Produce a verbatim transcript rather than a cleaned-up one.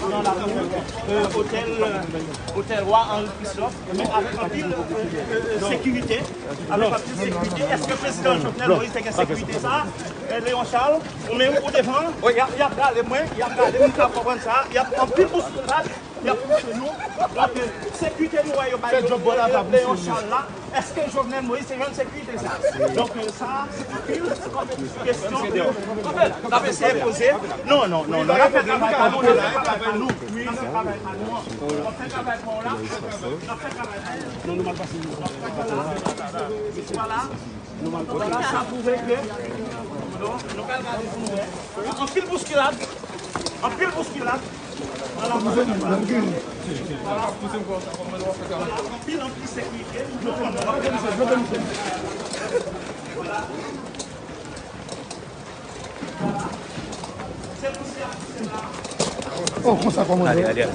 Nan lakou, euh, otèl, euh, otèl Wa Henri Christophe, men avèk anpil, euh, euh, sekirite. Avèk anpil sekirite. Èske prezidan Jovenel Moïse te gen sekirite sa a? Euh, Léon Charles, ou menm ou devan, y ap, y ap gade mwen, y ap gade m, m ka konprann sa, y ap anpil bouskilad, y ap pouse nou. Donk, euh, sekirite nou wè yo bay yo, euh, Léon Charles la. Èske Jovenel Moïse te jwenn sekirite sa? Donk, euh, sa, se anpil kesyon ke n ap eseye poze. Non, non, non, non, n ap fè travay pa nou, n ap fè travay pa nou. N ap fè travay pa nou. N ap fè travay pa w la. N ap fè travay pa nou. Vwala. Vwala, sa pwouve ke, non, nou pral gade pou nou wè. Anpil bouskilad. Anpil bouskilad. Vwala, vwala. Anpil, anpil sekirite. Vwala. Oh, konsa kòman. Ale, ale, ale.